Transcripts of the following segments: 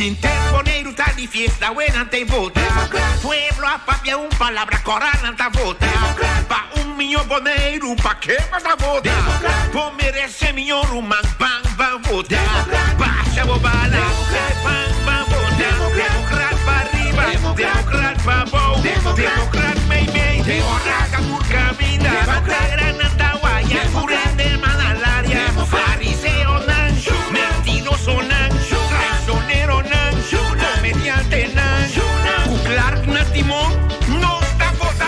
Henter Boneiru ta di fiesta we nan ta vota. Pueblo a papia un palabra kora nan ta vota. Pa un mihó Boneiru pa ke bo ta vota? Bo merese mihó ruman ban ban vota. Basha bo bala ban ban vota. Demokrat pa riba demokrat pa bou demokrat mei mei ora ka tur kaminda. Bandera nan ta waya tur hende man alaria. Fariseonan mentirosonan traicioneronan comediantenan cu Clark na timon nos ta vota.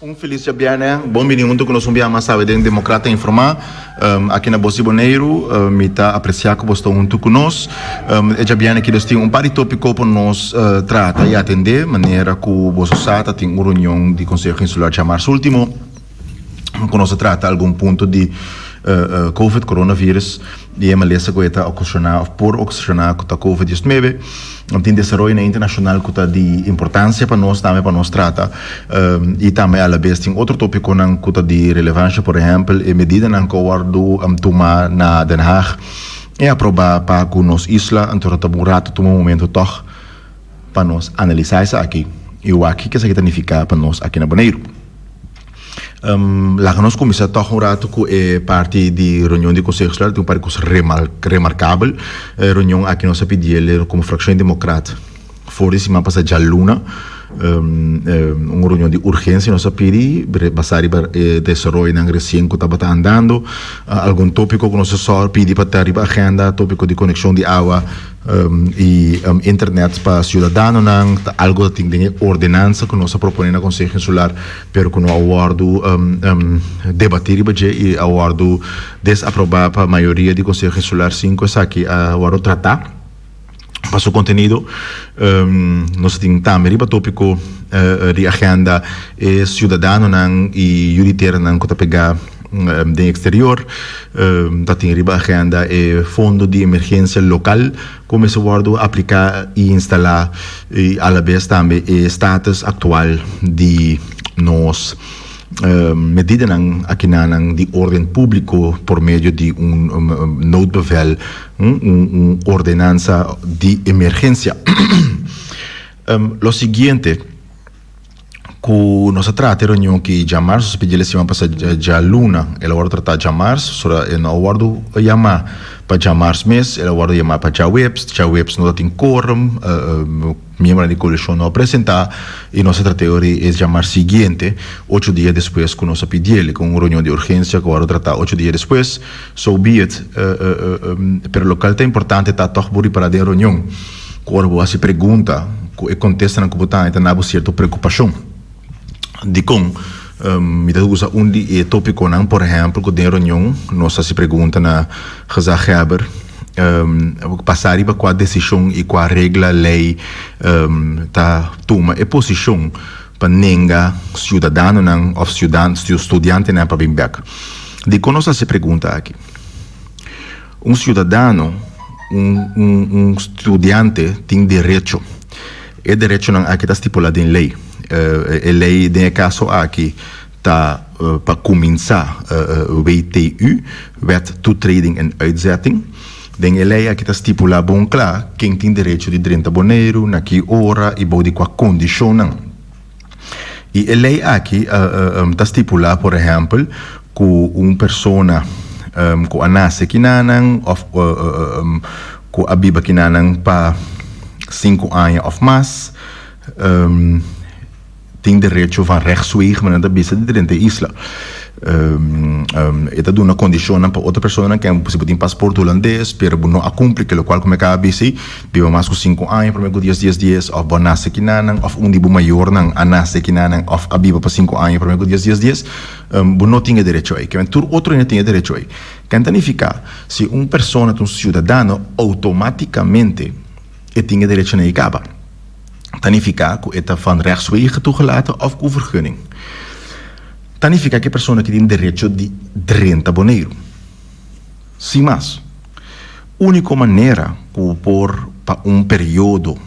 Un felis djabièrnè, bon bini huntu ku nos un biaha mas awe den Demokrata Informá aki na Bos di Boneiru. Mi ta apresiá ku bos ta huntu ku nos. E djabièrnè aki nos tin un par di tópiko pa nos trata i atendé. Manera ku boso sa ta tin un reunion di Konseho Insular djamars último ku nos a trata algun punto di Covid, coronavirus, i e malesa ku e ta okashoná òf por okashoná ku ta Covid diesnuebe. Tin desaroyonan internashonal ku ta di importansia pa nos tambe pa nos trata i tambe alabes tin otro topikonan ku ta di relevansha, por ehèmpel e medidanan ku a wòrdu tumá na Den Haag i aprobá pa ku nos isla. Anto ta un rato tuma un momento tòg pa nos analisá esaki i wak kiko esaki ta nifiká pa nos aki na Boneiru. Laga nos kuminsá tòg un ratu ku e parti di reunion di Konseho Insular. Tin un par di kos remarkabel. E reunion aki nos a pidi el komo frakshon di Demokrat for di siman pasá djaluna. Un reunion di urgensia nos a pidi basá riba e desaroyonan resien ku tabata andando. Algun tópiko ku nos a sòr pidi pa ta riba agenda, tópiko di konekshon di awa i internet pa siudadanonan, ta algu ta tin den e ordenansa ku nos a proponé na Konseho Insular. pero ku no a wòrdu debatí riba dje i a wòrdu desaprobá pa mayoria di Konseho Insular sin ku esaki a wòrdu tratá pa su kontenido. Nos a tin tambe riba tópiko di agenda e siudadanonan i yu di teranan ku ta pegá den eksterior. Ta tin riba agenda e fondo di emergensia lokal ku mester wòrdu apliká i instalá i alabes tambe e status aktual di nos medidanan akinanan di órden públiko por medio di un noodbevel, un ordenansa di emergensia. Lo siguiente. Ku nos a trata e reunion ki djamars, nos a pidi el e siman pasa djaluna, el a wòrdu tratá djamars, sora e no a wòrdu yamá pa djamars mes, el a wòrdu yamá pa djaweps, djaweps no ta tin korum, miembronan di koalishon no a presentá i nos a trat'é ora e djamars siguiente, ocho dia despues ku nos a pidi el, ku un reunion di urgensia ku a wòrdu tratá ocho dia despues, so be it, pero lokal ta importante ta tòg bo ripará den reunion. Ku ora bo hasi pregunta, ku e kontestanan ku bo ta haña ta na bo sierto preokupashon. Dikon? Mi ta usa un di e topikonan, por ehèmpel, ku den reunion nos hasi pregunta na gezaghebber basá riba kua desishon i kua regla, lei, ta tuma e posishon pa nenga siudadanonan òf studiantenan pa bin bèk. Dikon nos hasi e pregunta aki? Un siudadano, un un un studiante tin derecho. E derechonan aki ta stipulá den lei. E lei den e kaso aki ta pa kuminsá WTU, Wet Toetreding en Uitzetting. Den e lei aki ta stipulá bon kla ken tin derecho di drenta Boneiru, na ki ora i bou di kua kondishonnan. I e lei aki ta stipulá, por ehèmpel, ku un persona ku a nase kinanan òf ku a biba kinanan pa sinku aña òf mas tin derecho van rechtswege, manera nan ta bisa, di drenta e isla. E ta duna kondishonnan pa otro personanan ken si bo tin pasport hulandes pero bo no a kumpli ke lokual ku mi a kaba bisa ei, biba mas ku sinku aña promé ku dies dies dies òf bo a nase kinanan òf un di bo mayornan a nase kinanan òf a biba pa sinku aña promé ku dies dies dies, bo no tin e derecho ei. Kimen tur otro hende tin e derecho ei. Ken ta nifiká si un persona ta un siudadano outomátikamente e tin e derechonan ei kaba. Ta nifiká ku e ta van rechtswege toegelaten òf ku vergunning. Ta nifiká ku e persona ki tin derecho di drenta Boneiru. Sin mas. Úniko manera ku bo por pa un periodo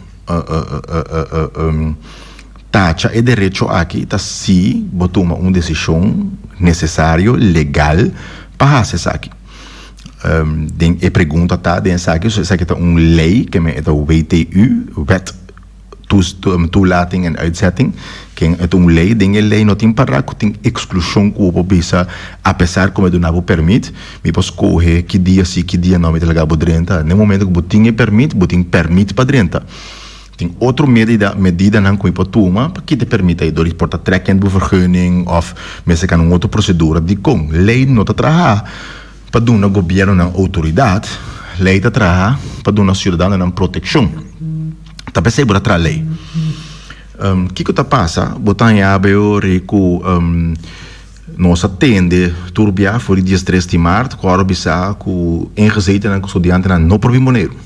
tacha e derecho aki ta si bo tuma un desishon nesesario, legal, pa hasi esaki. Den e pregunta ta den esaki, so esaki ta un lei ke men e ta WTU, Wet Toelating en Uitzetting, ken e ta un lei, den e lei no tin para ku tin eksklushon ku bo por bisa apesar ku mi a duna bo pèrmit, mi por skohe ki dia si, ki dia no mi ta laga bo drenta. Den momento ku bo tin e pèrmit, bo tin pèrmit pa drenta. Tin otro medida, medidanan ku mi por tuma pa kita e pèrmit ei dor di por ta trek in bo vergunning òf mester kana un otro prosedura. Dikon? Lei no ta traha pa duna gobièrnunan outoridat, lei ta traha pa duna siudadanonan protekshon. Ta p'esei bo ta traha lei. Kiko ta pasa? Bo ta haña awe ku nos a tende tur bia for di diestres di mart ku ora bisa ku ingezetennan ku studiantenan no por bin Boneiru.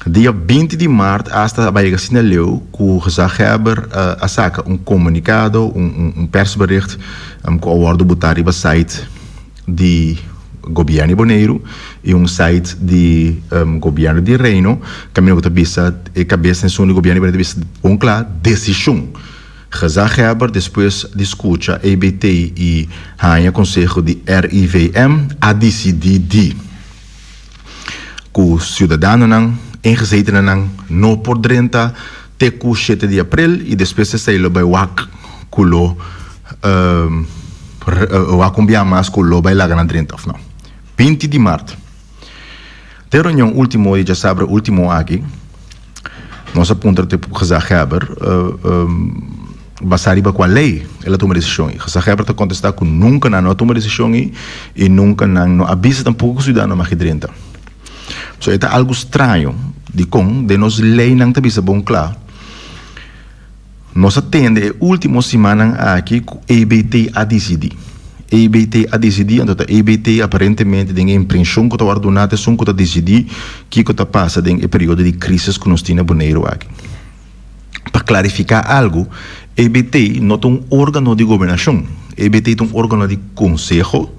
Dia binti di mart asta a bai yega asina leu ku gezaghebber a saka un komunikado, un persbericht ku a wòrdu botá riba site di gobièrnu di Boneiru i un site di gobièrnu di Reino kaminda ku ta bisa e kabes den esun di gobièrnu di Boneiru ta bisa bon kla desishon gezaghebber despues di skucha EBT i haña konseho di RIVM a disidí di. Ku siudadanonan ingezetenenan no por drenta te ku shete di aprel i despues esei lo bai wak ku lo wak un bia mas ku lo bai laga nan drenta òf no. 20 di mart. Den reunion ultimo di djasabra ultimo aki nos a puntra te gezaghebber Basá riba kua lei el a tuma desishon ei? Gezaghebber ta kontestá ku nunka nan no a tuma desishon ei i nunka nan no a bisa tampoko ku siudadano mag drenta. So e ta algu straño dikon den nos leinan ta bisa bon kla. Nos a tende e último simannan aki ku EBT a disidí. EBT a disidí, anto ta EBT aparentemente den e imprenshon ku ta wòrdu duná ta esun ku ta disidí kiko ta pasa den e periodo di krísis ku nos tin na Boneiru aki. Pa klarifiká algu, EBT no ta un órgano di gobernashon. EBT ta un órgano di konseho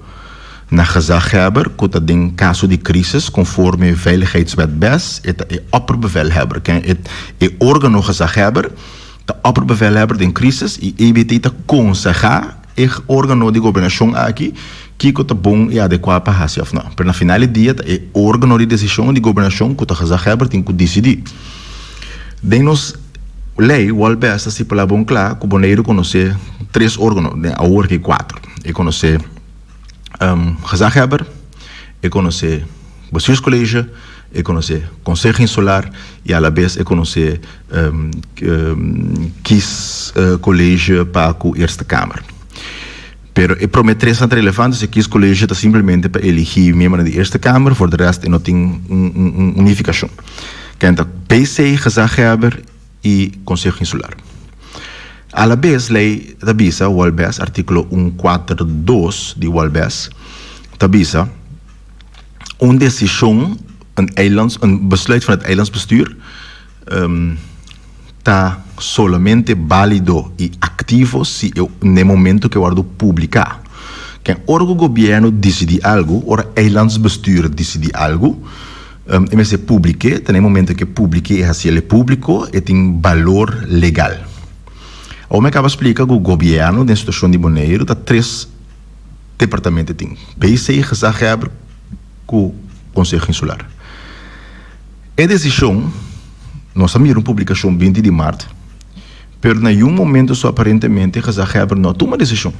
na gezaghebber ku ta den kaso di krísis konforme Veiligheidswet bes e ta e opperbevelhebber. Ken e e órgano gezaghebber ta opperbevelhebber den krísis i EBT ta konsehá e órgano di gobernashon aki kiko ta bon i adekuá pa hasi òf no. Pero na final di dia ta e órgano di desishon di gobernashon ku ta gezaghebber tin ku disidí. Den nos lei Wolbes ta stipulá bon kla ku Boneiru konosé tres órgano, den awor aki kuater. E konosé gezaghebber, e konosé bestuurscollege, e konosé konseho insular i alabes e konosé kiescollege pa ku Eerste Kamer. Pero e prome tresnan ta relevante, si kiescollege ta simplemente pa eligi miembronan di Eerste Kamer, voor de rest e no tin un unifikashon. Ken ta PC, gezaghebber i Konseho Insular. Alabes lei ta bisa, Wolbes, artíkulo un kuater dos di Wolbes ta bisa, un desishon, un eilands, un besluit van het eilandsbestuur ta solamente bálido i aktivo si e n'e momento ku e wòrdu publiká. Ken ora ku gobièrnu disidí algu, ora eilandsbestuur disidí algu, e mester publik'é, ta n'e momento ku e publik'é e hasiel e públiko, e tin balor legal. Awor mi a kaba splika ku gobièrnu den situashon di Boneiru ta tres departamento tin, BC, Gezaghebber ku Konseho Insular. E desishon, nos a mira un publikashon 20 di mart, pero na yun momento so aparentemente Gezaghebber no a tuma desishon,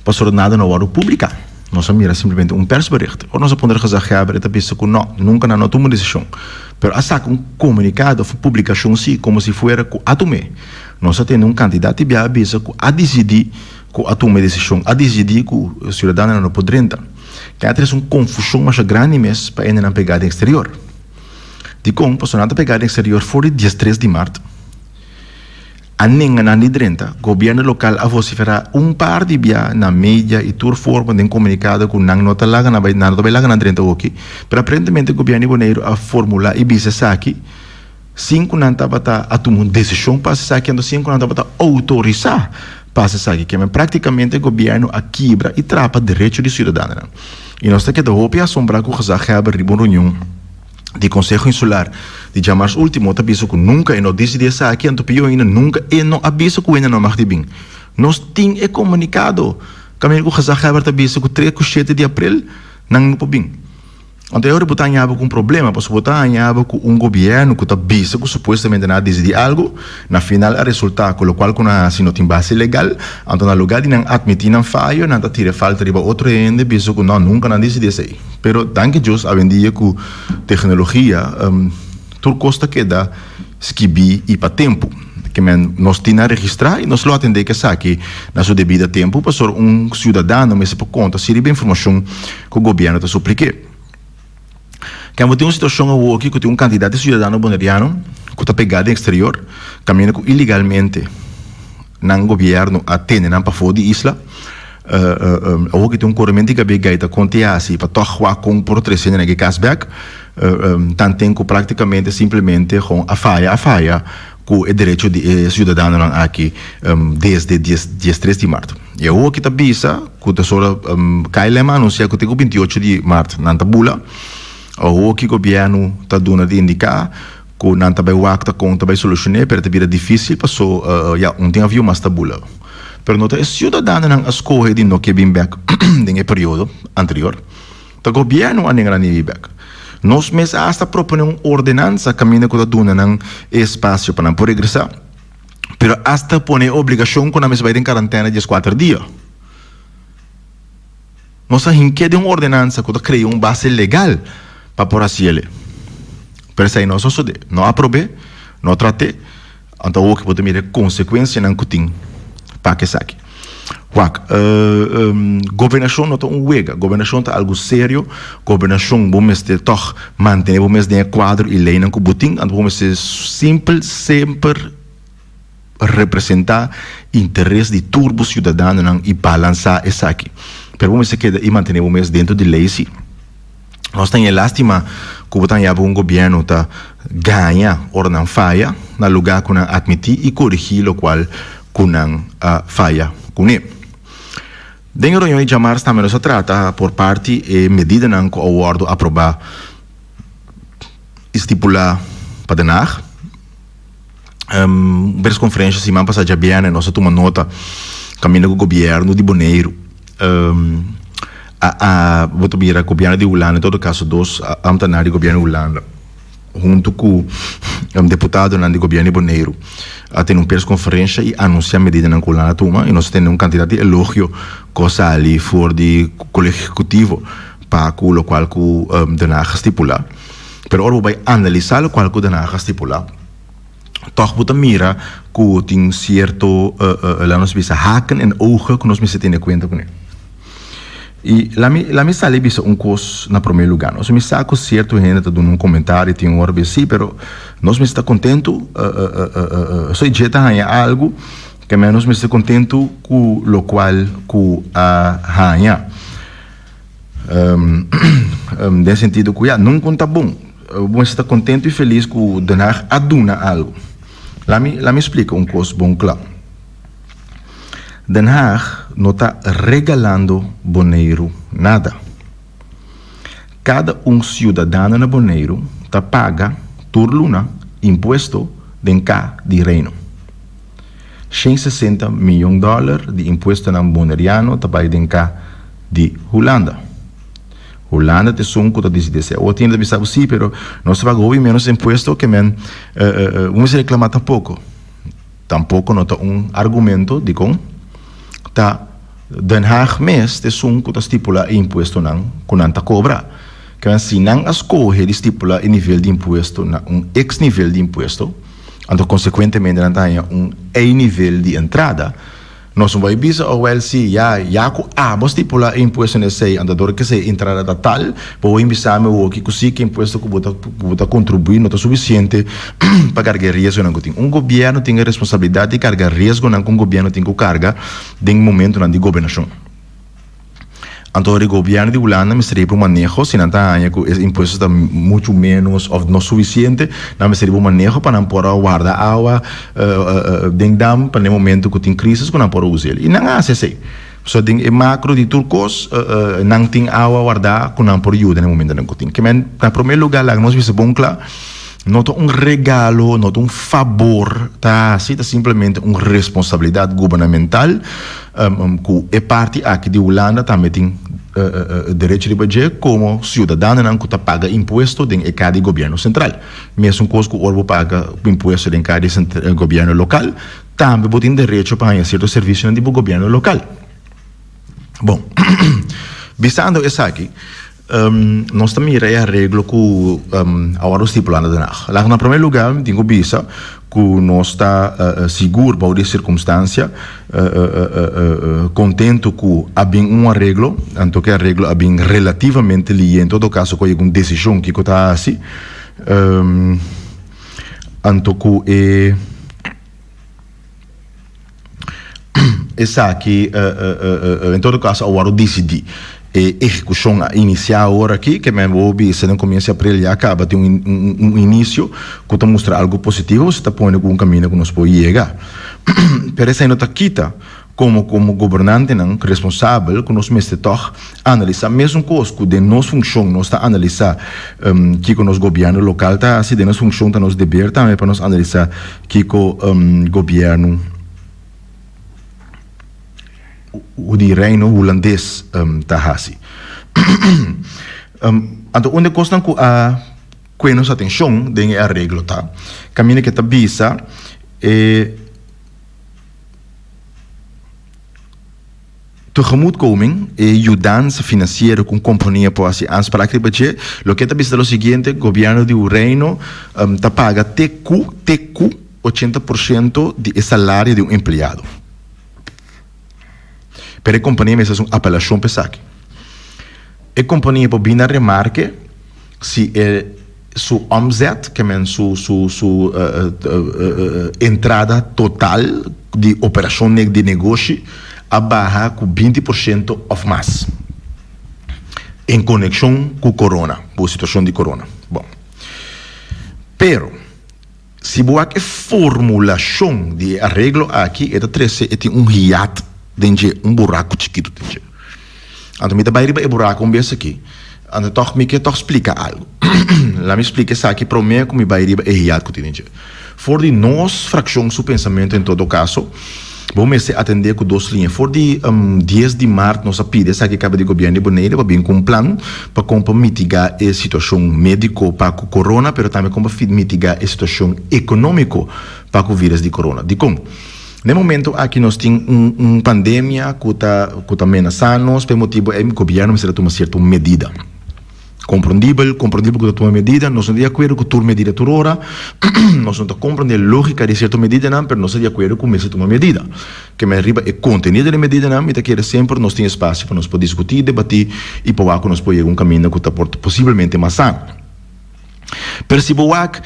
pasobra nada no a wòrdu publiká. Nos a mira simplemente un persbericht. Ora nos a puntra Gezaghebber e ta bisa ku no, nunka nan no a tuma desishon, pero a saka un komunikado òf un publikashon si, komo si fuera ku a tum'é. Nos a tende un kantidat di biaha bisa ku a disidí ku a tuma e desishon, a disidí ku siudadanonan no por drenta. Keda tres un konfushon masha grandi mes pa hendenan pegá den eksterior. Dikon? Pasobra nan ta pegá den eksterior for di diestres di mart. A nenga nan di drenta. Gobièrnu lokal a vosiferá un par di bia na media i tur forma den komunikado ku nan no ta laga nan bai, nan no ta bai laga nan drenta oki. Pero aparentemente gobièrnu di Boneiru a formulá i bisa esaki sin ku nan tabata a tuma un desishon pa hasi esaki, anto sin ku nan tabata outorisá pa hasi esaki. Kimen práktikamente gobièrnu a kibra i trapa derecho di siudadanonan. I nos ta keda hopi asombrá ku gezaghebber riba un reunion di Konseho Insular di djamars último ta bisa ku nunka e no disidí esaki, anto pió ainda nunka e no a bisa ku hende no mag di bin. Nos tin e komunikado. Kaminda ku gezaghebber ta bisa ku tres ku shete di aprel nan no por bin. Anto e ora bo ta haña bo ku un problema pasobra bo ta haña bo ku un gobièrnu ku ta bisa ku supuestamente nan a disidí algu, na final a resultá ku lokual ku nan a hasi no tin base legal. Anto na lugá di nan atmití nan fayo nan ta tira e falta riba otro hende bisa ku no nunka nan a disidí esei. Pero danki Dios awendia ku teknologia tur kos ta keda skibí i pa tempu. Ke men nos tin a registrá i nos lo atendé ku esaki na su debida tempu pasobra un siudadano mester por konta si riba informashon ku gobièrnu ta suplik'é. Ken bo tin un situashon awoki ku tin un kantidat di siudadano boneriano ku ta pegá den eksterior, kaminda ku ilegalmente nan gobièrnu a tene nan pafó di isla. Awoki tin un korementu di kab'é gaita kon te hasi pa tòg wak kon por trese nan e kas bèk. Tanten ku praktikamente simplemente kon a faya a faya ku e derecho di e siudadanonan aki desde diestres di mart. I awor ki ta bisa ku ta sora KLM a anunsia ku te ku 28 di mart nan ta bula. Awor ki gobièrnu ta duna di indiká ku nan ta bai wak ta kon ta bai solushoné pero ta bira difísil paso ya un tin avion mas ta bula. Pero no ta e siudadanonan a skohe di no ke bin bèk den e periodo anterior. Ta gobièrnu a nenga nan di bin bèk. Nos mes a hasta proponé un ordenansa kaminda ku ta duna nan e espasio pa nan por regresá, pero hasta pone e obligashon ku nan mester bai den karantena dieskuater dia. Nos a hink'é den un ordenansa ku ta krea un base legal pa por hasi el'e. Pero esei no a sosodé. No a aprob'é, no a trat'é. Anto awoki bo ta mira e konsekuensianan ku tin pa ku esaki. Wak, gobernashon no ta un wega, gobernashon ta algu serio, gobernashon bo mester tòg mantené bo mes den e kuadro i leinan ku bo tin, anto bo mester simpel semper representá interes di tur bo siudadanonan i balansá esaki. Pero bo mester keda i mantené bo mes dentro di lei si. Nos ta haña lástima ku bo ta haña bo un gobièrnu ta gaña ora nan faya na lugá ku nan atmití i korigí lokual ku nan a faya kuné. Den e reunion di djamars tambe nos a trata por parti e medidanan ku a wòrdu aprobá i stipulá pa Den Haag. Un persconferencia siman pasa djabierne nos a tuma nota caminda cu gobierno di Boneiru a a bo ta mira gobierno di Hulanda en todo caso dos ambtenaar di gobierno di Hulanda hunto cu deputadonan di gobierno di Boneiru a tene un persconferencia y anuncia medidanan cu Hulanda a tuma y nos a tene un cantidad di elogio cu a sali for di colegio ejecutivo pa cu locual cu Den Haag a stipula. Pero ora bo bai analisá lokual ku Den Haag a stipulá, tòg bo ta mira ku tin sierto, laat nos bisa, haken en ogen ku nos mester tene kuenta kuné. I laat mi, laat mi sali bisa un kos na promé lugá. Nos mi sa ku sierto hende ta duna un komentario, tin un ora bisa sí, pero nos mester ta kontentu, so dje ta haña algu, ke nos mester kontentu ku lokual ku a haña. Den sentido ku ya, nunka un ta bon. Bo mester ta kontentu i felis ku Den Haag a duna algu. Laat mi, laat mi splika un kos bon kla. Den Haag no ta regalando Boneiru nada. Kada un siudadano na Boneiru ta paga tur luna impuesto den ka di Reino. 160 miyon dòler di impuestonan boneriano ta bai den ka di Hulanda. Hulanda ta esun ku ta disidí esei. Awor tin hende ta bisa bo, sí, pero nos ta paga hopi ménos impuesto ke men un mester reklamá tampoko. Tampoko no ta un argumento dikon ta Den Haag mes ta esun ku ta stipulá e impuestonan ku nan ta kobra. Ke men si nan a skohe di stipulá e nivel di impuesto na un eks nivel di impuesto, anto konsekuentemente nan ta haña un ei nivel di entrada. Nos no bai bisa, oh wèl si, ya, ya ku abo stipulá e impuesto na esei, anto dor ku esei entrada ta tal, bo bai bisa mi awoki ku si ku e impuesto ku bo ta ku bo ta kontribuí no ta sufisiente pa karga e riesgonan ku tin. Un gobièrnu tin e responsabilidat di karga riesgonan ku un gobièrnu tin ku karga den momentunan di gobernashon. Anto ora e gobièrnu di Hulanda mester riba un maneho, si nan ta haña ku e impuesto ta muchu ménos òf no sufisiente, nan mester riba un maneho pa nan por a warda awa den dam pa na e momento ku tin krisis ku nan por a usa el. I nan a hasi esei. So den e makro di tur kos nan tin awa wardá ku nan por yuda na e momentonan ku tin. Ke men na promé lugá laga nos bisa bon kla. No ta un regalo, no ta un fabor ta hasi, ta simplemente un responsabilidat gubernamental ku e parti aki di Hulanda tambe tin derecho riba dje komo siudadanonan ku ta paga impuesto den e ka di gobièrnu sentral. Mesun kos ku ora bo paga impuesto den ka di gobièrnu lokal, tambe bo tin derecho pa haña sierto servisionan di bo gobièrnu lokal. Bon, bisando esaki, nos ta mira e areglo ku a wòrdu stipulá na Den Haag. Laga na promé lugá mi tin ku bisa ku nos ta sigur bou di e sirkumstansia kontentu ku a bin un areglo, anto ku e areglo a bin relativamente lié, en todo kaso ku a yega un desishon kiko ta hasi, anto ku e. Esaki en todo caso a wòrdu disidí. E ehekushon a inisiá awor aki, ke men bo bisa den komienso di aprel ya kaba tin un inisio ku ta mustra algu positivo, si ta pone ku un kaminda ku nos por yega. Pero esei no ta kita komo komo gobernantenan responsabel ku nos mester tòg analisá mesun kos ku den nos funshon nos ta analisá kiko nos gobièrnu lokal ta hasi, den nos funshon ta nos deber tambe pa nos analisá Kiko gobièrnu di Reino Hulandes ta hasi? Anto un di e kosnan ku a kue nos atenshon den e areglo ta kaminda ke ta bisa e Tegemoetkoming, e yudansa finansiero ku un kompania por hasi aanspraak riba dje. Loke ta bisa ta lo siguiente, Gobièrnu di Reino ta paga te ku te ku ochenta por shento di e salario di un empleado. Pero e kompania mester hasi un apelashon pa esaki. E kompania por bini na remarke si e su omzet, ke men su su su entrada total di operashon di negoshi a baha ku binti por shento òf mas en konekshon ku korona, ku situashon di korona. Bon, pero. Si bo wak e formulashon di e areglo aki, e ta trese, e tin un hiat den dje, un buraku chikitu den dje. Anto mi ta bai riba e buraku un bes aki, anto tòg mi ke tòg splika algu. Laat mi splika esaki promé ku mi bai riba e hiat ku tin den dje. For di nos frakshon su pensamentu en todo kaso, bo mester atendé ku dos liña. For di dies di mart nos a pidi esaki kaba di gobièrnu di Bonaire pa bin ku un plan pa kon pa mitigá e situashon médiko pa ku korona, pero tambe kon pa mitigá e situashon ekonómiko pa ku vírus di korona. Dikon? Na e momento aki nos tin un un pandemia ku ta ku ta menasá nos, pa e motibu ei gobièrnu mester a tuma sierto medida. Komprondibel, komprondibel ku ta tuma medida, nos no ta di akuerdo ku tur medida tur ora, nos no ta komprondé lógika di sierto medidanan, pero nos ta di akuerdo ku mester tuma medida. Ke men riba e kontenido di e medidanan, mi ta kere semper nos tin espasio pa nos por diskutí, debatí i pa wak ku nos por yega un kaminda ku ta por posiblemente mas sano. Pero si bo wak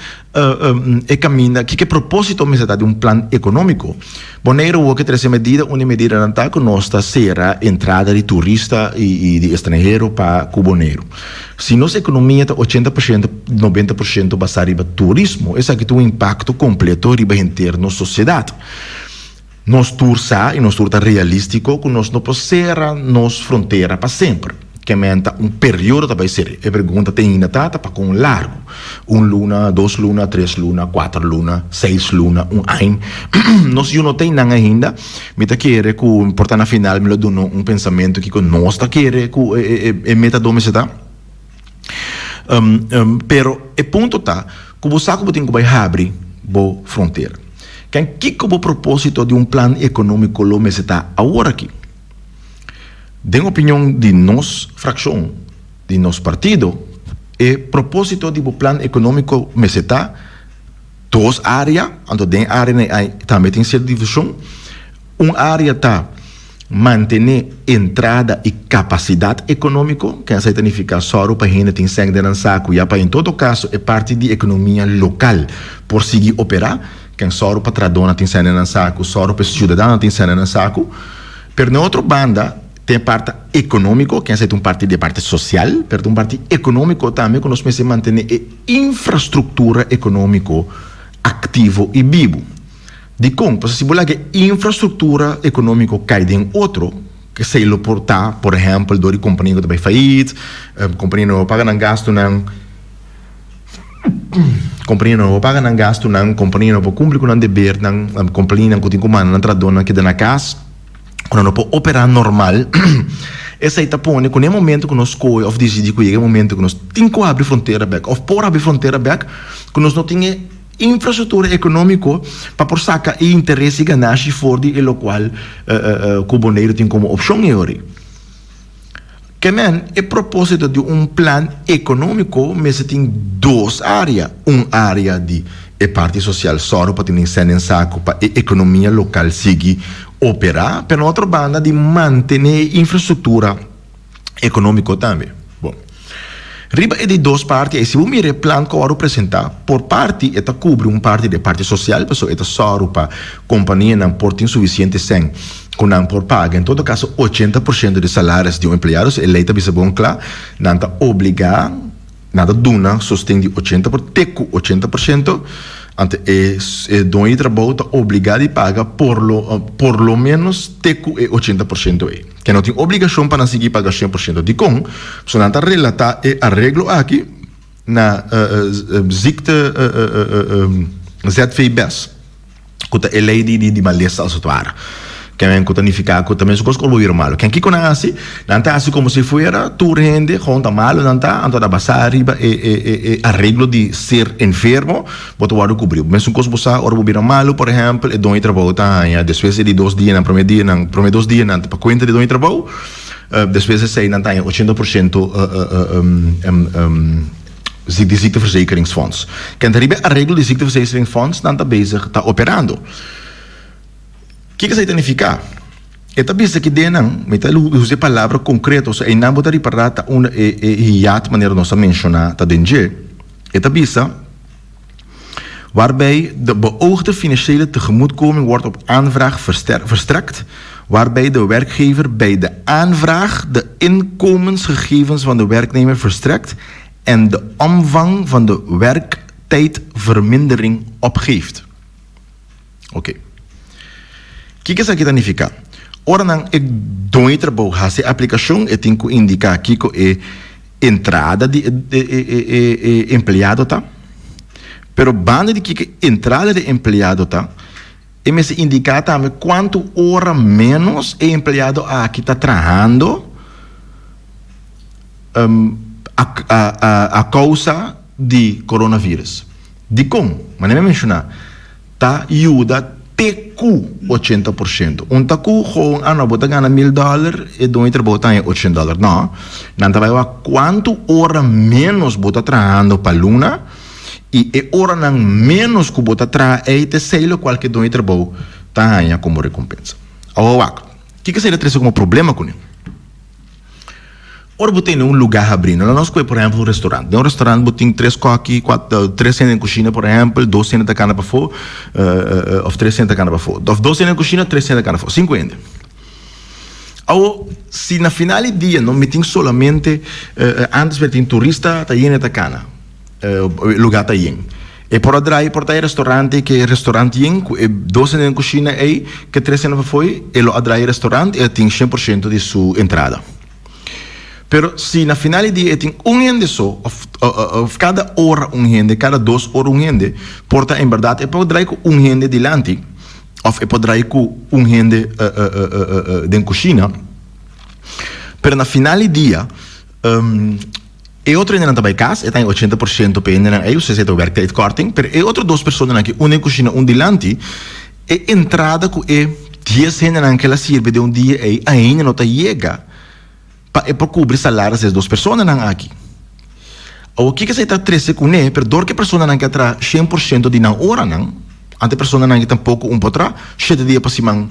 e kaminda, kiko e propósito mester ta di un plan ekonómiko? Boneiru wou ke trese medida, un di e medidanan ta ku nos ta sera entrada di turista i di estranhero pa ku Boneiru. Si nos ekonomia ta ochenta por shento, nobenta por shento basá riba turismo, esaki tin un impakto kompleto riba henter nos sosiedat. Nos tur sa i nos tur ta realístiko ku nos no por sera nos frontera pa semper. Kemen ta un periodo ta bai sera. E pregunta te ainda ta, ta pa kon largu? Un luna, dos luna, tres luna, kuater luna, seis luna, un ain? Nos yu no ta einan ainda. Mi ta kere ku por ta na final mi lo duna un pensamentu kiko nos ta kere ku e meta do mester ta. Pero e punto ta ku bo sa ku bo tin ku bai habri bo frontera. Ken kiko bo propósito di un plan ekonómiko lo mester ta awor aki? Den opinion di nos frakshon, di nos partido, e propósito di bo plan ekonómiko mester ta dos área, anto den e áreanan ei tambe tin sierto divishon. Un área ta mantené entrada i kapasidat ekonómiko, ke esei ta nifiká sòru pa hende tin sèn den nan saku ya pa en todo kaso e parti di ekonomia lokal por sigui operá, ken sòru pa trahadónan tin sèn den nan saku, sòru pa e siudadanonan tin sèn den nan saku. Pero na otro banda tin e parti ekonómiko, ke esei ta un parti di e parti sosial, pero ta un parti ekonómiko tambe ku nos mester mantené e infrastruktura ekonómiko aktivo i bibu. Dikon? Pasobra si bo laga e infrastruktura ekonómiko kai den otro, esei lo por ta, por ehèmpel, dor di kompania ku ta bai fayit, kompania no por paga nan gastunan. Kompania no por paga nan gastunan, kompania no por kumpli ku nan debernan, kompanianan ku tin ku manda nan trahadónan keda na kas, ku nan no por operá normal. Esei ta pone ku na e momento ku nos skohe òf disidí ku yega e momento ku nos tin ku habri frontera bèk òf por habri frontera bèk, ku nos no tin e infrastruktura ekonómiko pa por saka e interes i ganashi for di e lokual ku Boneiru tin komo opshon e ora ei. Ke men, e propósito di un plan ekonómiko mester tin dos área, un área di e parti sosial sòru pa tene sèn den saku pa e ekonomia lokal sigui operá, pero na otro banda di mantené e infrastruktura ekonómiko tambe. Bon, riba e di dos parti ei, si bo mira e plan ku a wòrdu presentá, por parti e ta kubri un parti di e parti sosial, pasobra e ta sòru pa kompanianan por tin sufisiente sèn ku nan por paga en todo kaso 80% di salaris di un empleado, so e lei ta bisa bon kla, nan ta obligá, nan ta duna sosten di 80 por te ku 80%, anto e e doño di trabou ta obligá di paga por lo por lo ménos te ku e 80% ei. Ke no tin obligashon pa nan sigui paga 100%. Dikon? Pasobra nan ta relatá e areglo aki na ziekte ZVBes. Ku ta e lei di di malesa als het ware. Ken ku ta nifiká ku ta mesun kos ku ora bo bira malu. Ken kiko nan hasi? Nan ta hasi komo si fuera tur hende gewoon ta malu nan ta, anto ta basá riba e e e e areglo di ser enfermo, bo ta wòrdu kubrí. Mesun kos bo sa ora bo bira malu, por ehèmpel, e doño di trabou ta haña despues di dos dianan, promé dianan, promé dos dianan ta pa kuenta di doño di trabou, despues di esei nan ta haña 80% di ziekteverzekeringsfonds. Kende riba e areglo di ziekteverzekeringsfonds nan ta bezig ta operando. Kiko esei ta nifiká? E ta bisa ki den nan, mi ta usa e palabra konkreto, so einan bo ta ripará ta unda e e hiat manera nos a menshoná ta den dje. E ta bisa, Waarbij de beoogde financiële tegemoetkoming wordt op aanvraag verstrekt, waarbij de werkgever bij de aanvraag de inkomensgegevens van de werknemer verstrekt en de omvang van de werktijdvermindering opgeeft. Oké. Kiko esaki ta nifiká? Ora nan e doño di trabou hasi e aplikashon, e tin ku indiká kiko e entrada di e empleado ta. Pero banda di kiko e entrada di e empleado ta, e mester indiká tambe kuantu ora ménos e empleado aki ta trahando a kousa di coronavirus. Dikon? Manera mi a menshoná, ta yuda te ku 80%. Un ta ku gewoon, ah no, bo ta gana mil dòler, e doño di trabou ta haña ochenta dòler. No, nan ta bai wak kuantu ora ménos bo ta trahando pa luna i e oranan ménos ku bo ta traha ei ta esei lokual ku e doño di trabou ta haña komo rekompensa. Awor wak, kiko esei ta trese komo problema kuné? Ora bo tene un lugá habrí, no nos koe por ehèmpel un restorant. Den un restorant bo tin tres kòki, kuater, tres hende den kushina por ehèmpel, dos hende ta kana pafó, òf tres hende ta kana pafó. Òf dos hende den kushina, tres hende ta kana pafó, sinku hende. Awor, si na final di dia no mi tin solamente, ántes mi tin turista ta yende ta kana. Lugá ta yen. E por a draai por ta e restaurant ei ke restaurant yen ku e dos hende den kushina ei ke tres hende pafó ei e lo a draai e restaurant e a tin shen por shento di su entrada. Pero si na final di dia e tin un hende so of of kada ora un hende kada dos ora un hende por ta en bèrdat e por draai ku un hende dilanti of e por draai ku un hende den kushina pero na final di dia E otro hendenan ta bai kas, e ta haña 80% pa e hendenan ei, usted ta werktijdkorting, pero e otro dos personanan aki, un den kushina, un dilanti, e entrada ku e dies hendenan ke el a sirbi den un dia ei ainda no ta yega pa e por kubri salaris di es dos personanan aki. Awor kiko esei ta trese kuné? Pero dor ku e personanan ke a traha 100% di nan oranan, anto e personanan aki tampoko un por traha shete dia pa siman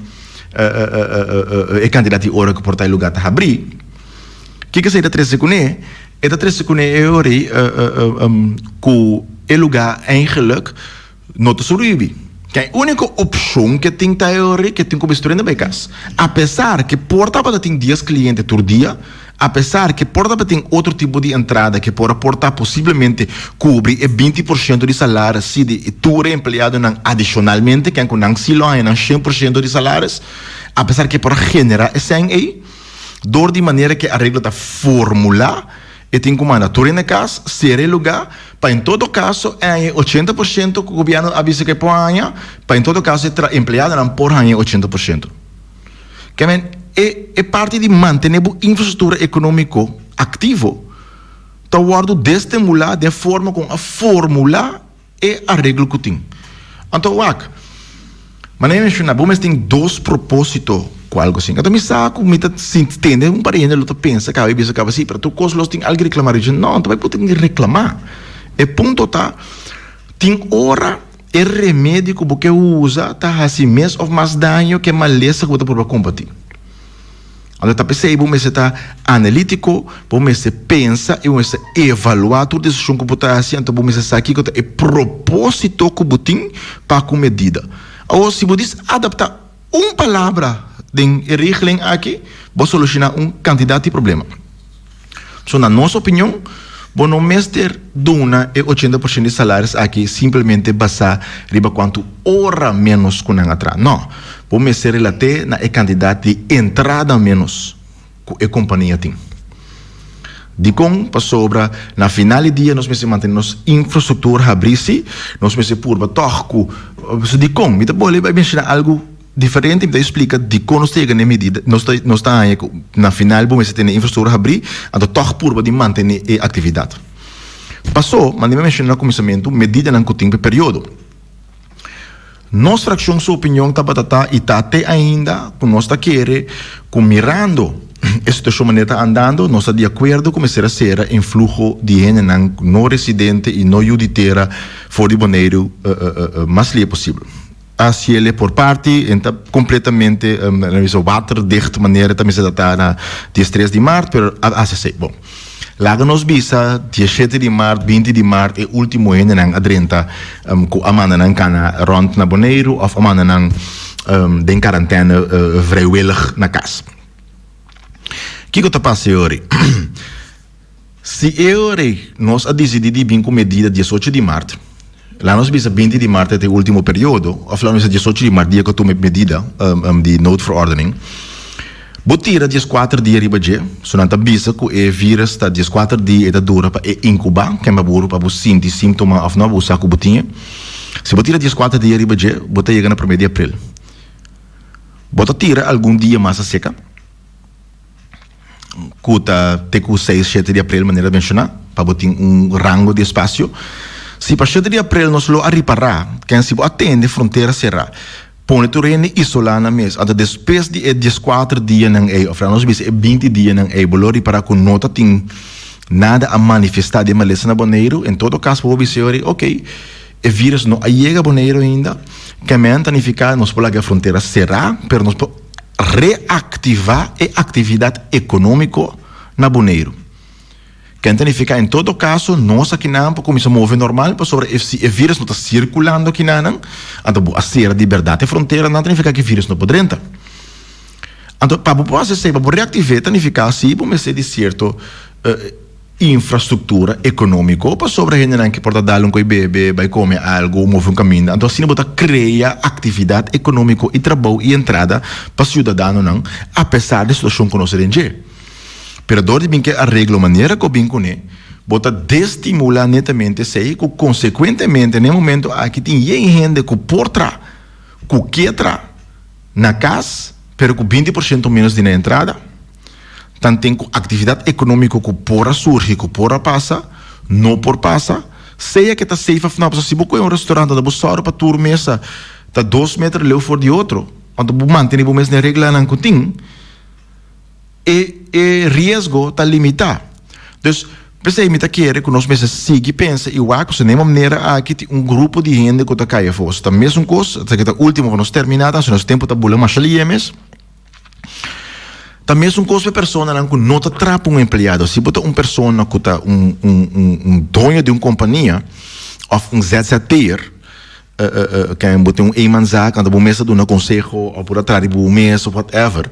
e kantidat di ora ku por ta e lugar ta habrí. Kiko esei ta trese kuné? E ta trese kuné e ora ei ku e lugá eigenlik no ta sobreviví. E úniko opshon ke tin ta e ora ei ke tin ku bisti bai kas. Apesar ke por tabata tin dies kliente tur dia, apesar ke por tabatin otro tipo di entrada ke por a por ta posiblemente kubri e 20% di salaris si di tur e empleadonan adishonalmente, ken ku nan si lo haña nan 100% di salaris, apesar ke por a generá e sèn ei. Dor di manera ku e areglo ta formulá, E tin ku manda tur hende kas, sera e lugá, pa en todo kaso e haña e 80% ku gobièrnu a bisa ku e por haña, pa en todo kaso e tra empleadonan por haña e 80%. Ke men, e e parti di mantené bo infrastruktura ekonómiko aktivo ta wòrdu destemulá den forma kon a formulá e areglo ku tin. Anto wak, manera mi menshoná, bo mes tin dos propósito ku algu asin. Anto mi sa ku mi ta sinti tende un par di hende lo ta pensa kaba i bisa kaba si, pero tur kos los tin algu reklamá. Riba dje, no, anto bai por tin di reklamá. E punto ta, tin ora e remedio ku bo ke usa ta hasi mes òf mas daño ku e malesa ku bo ta purba kombatí. Anto ta p'esei bo mester ta analítiko, bo mester pensa i bo mester evaluá tur desishon ku bo ta hasi, anto bo mester sa kiko ta e propósito ku bo tin pa ku medida. Awor, si bo dis adaptá un palabra den e regeling aki, bo a solushoná un kantidat di problema. So, na nos opinion, bo no mester duna e 80% di salaris aki simplemente basá riba kuantu ora ménos ku nan a traha. No, bo mester relat'é na e kantidat di entrada ménos ku e kompania tin. Dikon? Pasobra na final di dia nos mester mantené nos infrastruktura habrí sí, nos mester purba tòg ku. Dikon? Mi ta bolbe bai menshoná algu. Diferente mi ta explica dicon nos ta yega na e medida, nos ta nos ta haña cu na final bo mester tene infrastructura habri, anto tog purba di mantene e actividad. Paso, manera mi a menciona na cuminsamentu, medidanan cu tin pa e periodo. Nos fraccion su opinion tabata ta y ta te ainda cu nos ta kere cu mirando e situacion manera ta andando, nos ta di acuerdo cu mester a cera influho di hendenan no residente y no yu di tera for di Boneiru mas lie posibel. Haciele por parti en ta completamente nan bisa waterdicht manera ta mester ta ta na 13 di maart pero a haci asey. Bon, laga nos bisa 17 di maart, 20 di maart e ultimo hendenan a drenta cu a manda nan cana rond na Boneiru of a manda nan den quarantaine vrijwillig na cas. Kico ta pasa e ora? Si e ora ei nos a disidí di bin ku medida 18 di mart, laga nos bisa 20 di mart ta e último periodo, òf laga nos bisa 18 di mart dia ku a tuma e medida di noodverordening, bo tira 14 dia riba dje, so nan ta bisa ku e vírus ta 14 dia e ta dura pa e inkubá, ken pa bo pa bo sinti símtoma òf no, bo sa ku bo tin e. Si bo tira 14 dia riba dje, bo ta yega na promé di aprel. Bo ta tira algun dia mas aseka. Ku ta te ku seis, shete di aprel manera menshoná, pa bo tin un rango di espasio. Si pa shete di aprel nos lo a ripará ken si bo a tende frontera será, pone tur hende isolá nan mes, anto despues di e 14 dianan ei òf nos bisa e 20 dianan ei bo lo ripará ku no ta tin nada a manifestá di e malesa na Boneiru, en todo kaso bo por bisa yori, oke, e vírus no a yega Boneiru ainda, kemen ta nifiká nos por laga e frontera será, pero nos por. Reaktivá e aktividat ekonómiko na Boneiru. Ken ta nifiká en todo kaso nos akinan por kuminsá move normal pasobra e si e vírus no ta sirkulando akinanan, anto bo a sera di bèrdat e fronteranan ta nifiká ku e vírus no por drenta. Anto pa bo por hasi esei, pa bo reaktiv'é ta nifiká si bo mester di sierto Infrastruktura ekonómiko pasobra hendenan ke por ta dal un koi bebe, bai kome algu, move un kaminda. Anto asina bo ta krea aktividat ekonómiko i trabou i entrada pa siudadanonan apesar di situashon ku nos ta den dje. Pero dor di bin ke areglo manera ku bin kuné, bo ta destimulá netamente esei ku konsekuentemente na e momento aki tin yen hende ku por tra, ku ke tra na kas pero ku 20% ménos di nan entrada. Tanten ku aktividat ekonómiko ku por a surgi, ku por a pasa, no por pasa, sea ke ta safe òf no. Pasobra si bo kohe un restaurant anto bo sòru pa tur mesa ta dos meter leu for di otro, anto bo mantené bo mes na e reglanan ku tin, e e riesgo ta limitá. Dus, p'esei mi ta kere ku nos mester sigui pensa i wak pasobra na e manera aki tin un grupo di hende ku ta kai afó. Ta mesun kos, esaki ta último ku nos terminá, ta nos tempu ta bula masha lié mes. Ta mesun kos pa e personanan ku no ta traha pa un empleado. Si bo ta un persona ku ta un un un un doño di un kompania òf un zzp'er, ken bo tin un eenmanszaak anto bo mes ta duna konseho òf bo ta traha riba bo mes òf whatever,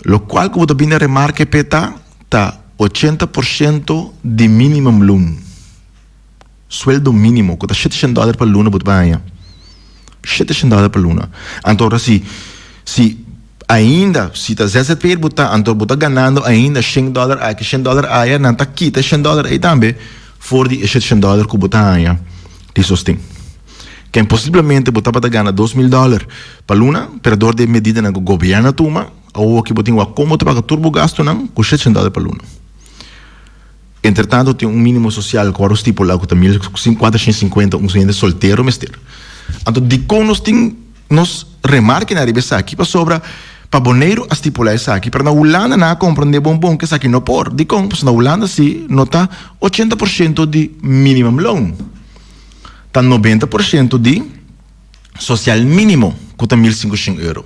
lokual ku bo ta bini a remarke p'e ta, ta 80% di minimumloon. Sueldo mínimo ku ta 700 dòler pa luna bo ta haña. 700 dòler pa luna. Anto ora si si. Ainda si ta ZZP'er bo ta, anto bo ta ganando ainda shen dòler aki, shen dòler aya, nan ta kita shen dòler ei tambe for di e shen dòler ku bo ta haña di sosten. Ken posiblemente bo tabata gana 2000 dòler pa luna, pero dor di e medidanan ku gobièrnu a tuma, awoki bo tin wak kon bo ta paga tur bo gastunan ku 700 dòler pa luna. Entretanto tin un mínimo sosial ku wòrdu stipulá ku ta 1450 un hende soltero mester. Anto dikon nos tin nos remarkenan riba esaki? Pasobra pa Boneiru a stipulá esaki, pero na Hulanda nan a komprendé bon bon ku esaki no por. Dikon? Pasobra na Hulanda si no ta 80% di minimumloon, ta 90% di sosial mínimo ku ta 1500 euro.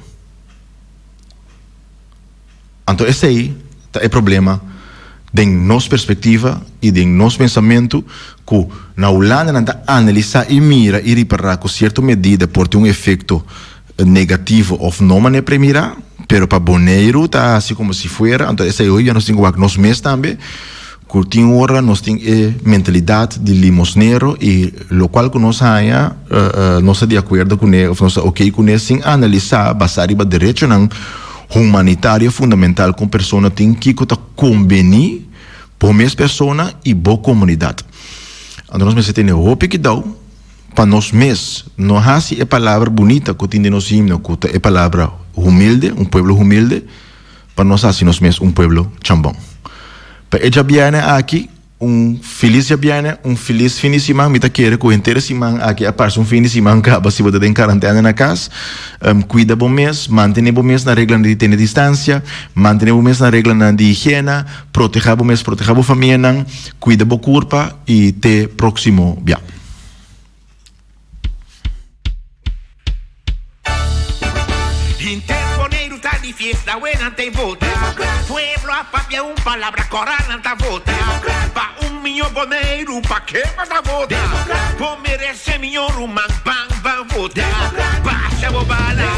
Anto esei ta e problema den nos perspectiva y den nos pensamento cu na Hulanda nan ta analisa y mira y ripara cu cierto medida por tin un efecto negativo of no manera premira, pero pa Boneiru ta haci como si fuera, anto esei hoy nos tin cu wak nos mes tambe cu tin ora nos tin e mentalidad di limosnero y locual cu nos haya nos ta di acuerdo cune of nos ta ok cune sin analisa basa riba derechonan humanitario fundamental cu un persona tin kico ta conbeni bo mes persona y bo comunidad. Anto nos mester tene hopi kidao pa nos mes no haci e palabra bunita cu tin den nos himno cu ta e palabra humilde, un pueblo humilde, pa nos haci nos mes un pueblo chambon. Pa e djabierne aki, un felis djabierne, un felis fin di siman. Mi ta kere cu henter e siman aki a parse un fin di siman caba si bo ta den karantena na cas. Cuida bo mes, mantene bo mes na reglanan di tene distancia, mantene bo mes na reglanan di higiena, proteha bo mes, proteha bo famianan, cuida bo curpa y te proximo bia. Henter Boneiru ta di fiesta awe nan ta e vota. Pueblo a papia un palabra kora nan ta vota. Pa un miño Boneiru pa ke bo ta vota? Bo merese miño ruman ban ban vota. Basha bo bala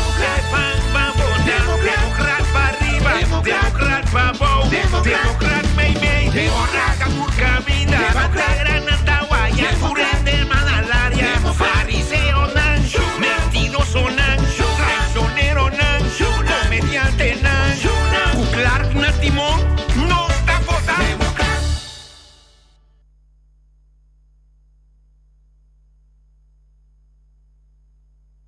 ban ban vota. Demokrat pa riba demokrat pa bou demokrat mei mei ora ta tur kaminda.